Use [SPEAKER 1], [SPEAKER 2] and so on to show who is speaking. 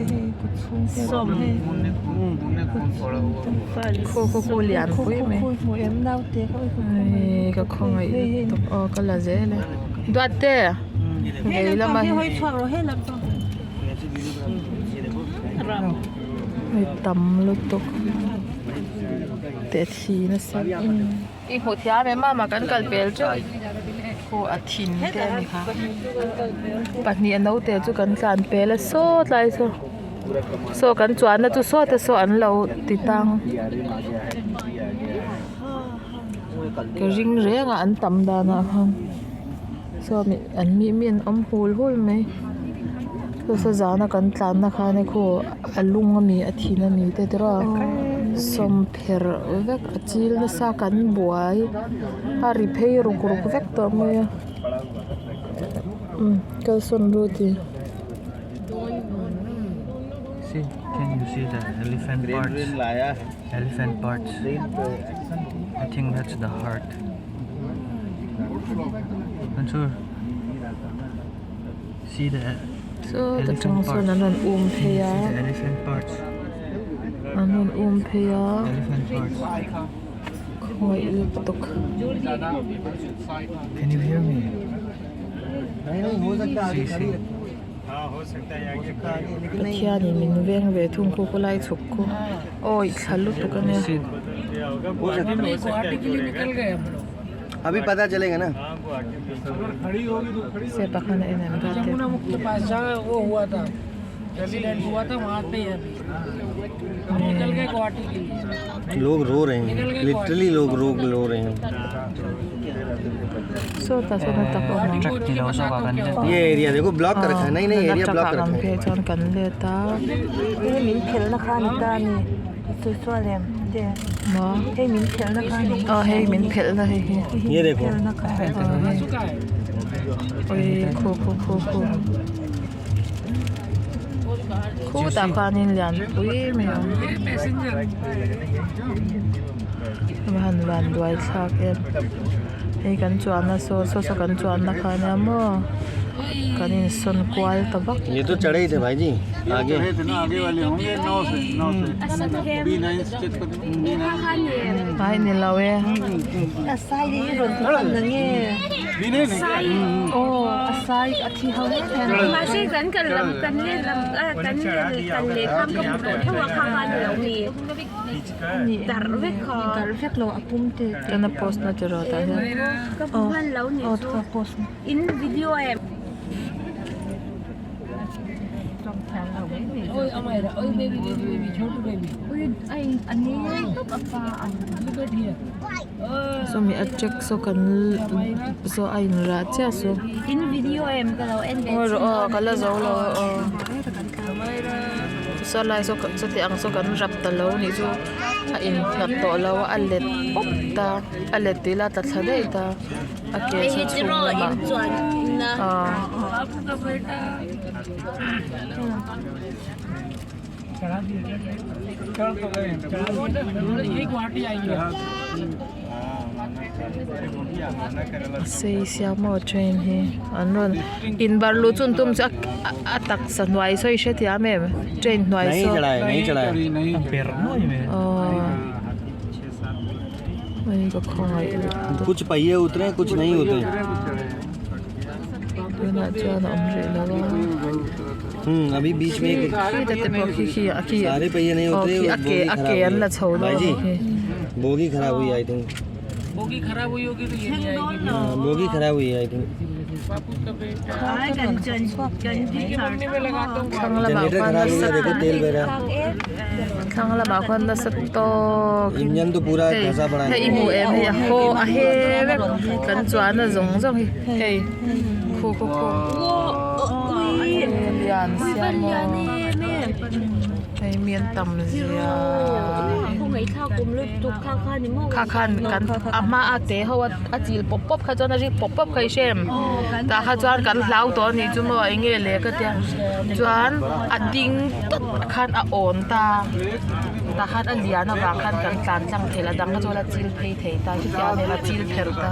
[SPEAKER 1] te hei kaw chhung te a awm hei kaw chhung te
[SPEAKER 2] Khu khu khu lian
[SPEAKER 1] khu
[SPEAKER 2] pui
[SPEAKER 1] khu
[SPEAKER 2] mai
[SPEAKER 1] khu i hmu em naute kha
[SPEAKER 2] hei ka khawngaih lutuk aw ka la zel e Duatte vei lama hi hei tam lutuk teh thi nasa i hmuh thiam em mama kan kal pel teuh khu a thin te a ni kha pahnih a naute chu kan tlan pel a sawt lai saw saw kan chuanna chu sawt a saw an lo ti tang ka ring reng a an tam danah khan saw an mi mi an awm hul hul mai saw saw zana kan tlanna khan e khu a lung ami a thin ami te tiraw sawm pherh vek a chil nasa kan buai a ri phei ruk ruk vek tawh mai a umm kalsawn ru ti.
[SPEAKER 3] See, can you see the elephant parts? Elephant parts. I think that's the heart. Mansur, see the
[SPEAKER 2] Saw ta
[SPEAKER 3] elephant
[SPEAKER 2] tang sawn
[SPEAKER 3] parts.
[SPEAKER 2] an rawn um
[SPEAKER 3] Can
[SPEAKER 2] phei
[SPEAKER 3] you
[SPEAKER 2] a
[SPEAKER 3] see the elephant parts?
[SPEAKER 2] an rawn um phei a.
[SPEAKER 3] Elephant parts.
[SPEAKER 2] Khawngaih lutuk.
[SPEAKER 3] Can you hear me? See, see.
[SPEAKER 2] Pathianin min veng ve thung khu khawlai chhuk khu awi thla lutuk a nia.
[SPEAKER 3] See,
[SPEAKER 4] अभी पता चलेगा ना
[SPEAKER 2] Step ah khan a en em ta te.
[SPEAKER 4] लोग रो रहे हैं लिटरली लोग रो रो रहे हैं
[SPEAKER 2] Sawtah sawn a tak awm ang.
[SPEAKER 3] truck ni lo zawk ah kan let.
[SPEAKER 4] ये एरिया देखो ब्लॉक कर रखा है नहीं नहीं एरिया
[SPEAKER 2] truck
[SPEAKER 4] block
[SPEAKER 2] ah
[SPEAKER 4] कर
[SPEAKER 2] kan
[SPEAKER 4] रखा है
[SPEAKER 2] phei chuan kan let a.
[SPEAKER 1] Hei min phelhna kha a ni ta a ni sawi sual em te
[SPEAKER 2] Maw
[SPEAKER 1] hei min phelhna kha a ni
[SPEAKER 2] aw hei min phelhna hei hi.
[SPEAKER 4] ये देखो
[SPEAKER 1] phelhna kha
[SPEAKER 2] Ui khu khu khu khu khutah khanin lianpui mai a awm a va han van duai thlak em hei kan chuanna saw saw saw kan chuanna kha ania maw kan insawn kual ta vak
[SPEAKER 4] ये तो चढ़े ही थे भाई जी आगे
[SPEAKER 2] ai ni lo e
[SPEAKER 1] a sai te hi rawn ti hman na nge aw a sai a thi ho em em a.
[SPEAKER 5] Mahse kan kal lam kan let lam kan kal leh khan ka hmu tawh theuh a kha khan a lo ni darh vek kha
[SPEAKER 1] darh vek lo a pum te te
[SPEAKER 2] Kana post na tiraw tah hian
[SPEAKER 5] ka hmu hman lo ni
[SPEAKER 1] aw
[SPEAKER 5] chu
[SPEAKER 1] ka post na
[SPEAKER 5] in video em.
[SPEAKER 2] Sawmi a check saw kan saw a in rah chiah saw.
[SPEAKER 5] In video em ka lo en ve
[SPEAKER 2] Ngawi rawh aw ka la zo lo aw. Saw lai saw sawti ang saw kan rap ta lo nih chu a in nghat tawh lo a a let pawp ta a let tih ila a tla thla daih ta a ke chu chhung lamah aw. A sei sia maw train hi an rawn in barh luh chu an tum chu a taksa hnuai saw i hrethiam em train hnuai saw aww hei ka khawngaih lutuk
[SPEAKER 4] कुछ पहिए उतरे कुछ नहीं उतरे
[SPEAKER 2] tunah chuan a awm rih lo a.
[SPEAKER 4] हम्म अभी बीच में एक
[SPEAKER 2] Khi te pawh khi khi a khi
[SPEAKER 4] सारे पहिए नहीं
[SPEAKER 2] aw
[SPEAKER 4] उतरे
[SPEAKER 2] khi a ke
[SPEAKER 4] bogie
[SPEAKER 2] a
[SPEAKER 4] खराब
[SPEAKER 2] ke an
[SPEAKER 4] हुई
[SPEAKER 2] la chho
[SPEAKER 4] है भाई
[SPEAKER 2] dawn
[SPEAKER 4] जी
[SPEAKER 2] a khi.
[SPEAKER 4] Bogie खराब हुई I think हाँ, बोगी खराब हुई I think
[SPEAKER 2] Thlang lamah
[SPEAKER 4] generator
[SPEAKER 2] khuan
[SPEAKER 4] खराब हो
[SPEAKER 2] nasa
[SPEAKER 4] गया देखो तेल बह रहा
[SPEAKER 2] thlang lamah khuan nasa tawk
[SPEAKER 4] engine तो पूरा
[SPEAKER 2] hei
[SPEAKER 4] धंसा पड़ा
[SPEAKER 2] hei i
[SPEAKER 4] है
[SPEAKER 2] hmu em hei a haw a he vek kan chuan a zawng zawng hi hei khu khu khu lian sia maw hei mi an tam zia kha khan kan a hma a te ho a a chil pawp pawp kha chuan a rik pawp pawp kha i hre em tah kha chuan kan hlau tawh a nih chu maw eng nge le ka tia chuan a ding tawp khan a awn ta tah khan a lian avang khan kan tlan tlang thei lo a dang kha chu a la chil phei thei ta chutiang nen a chil pherh ta.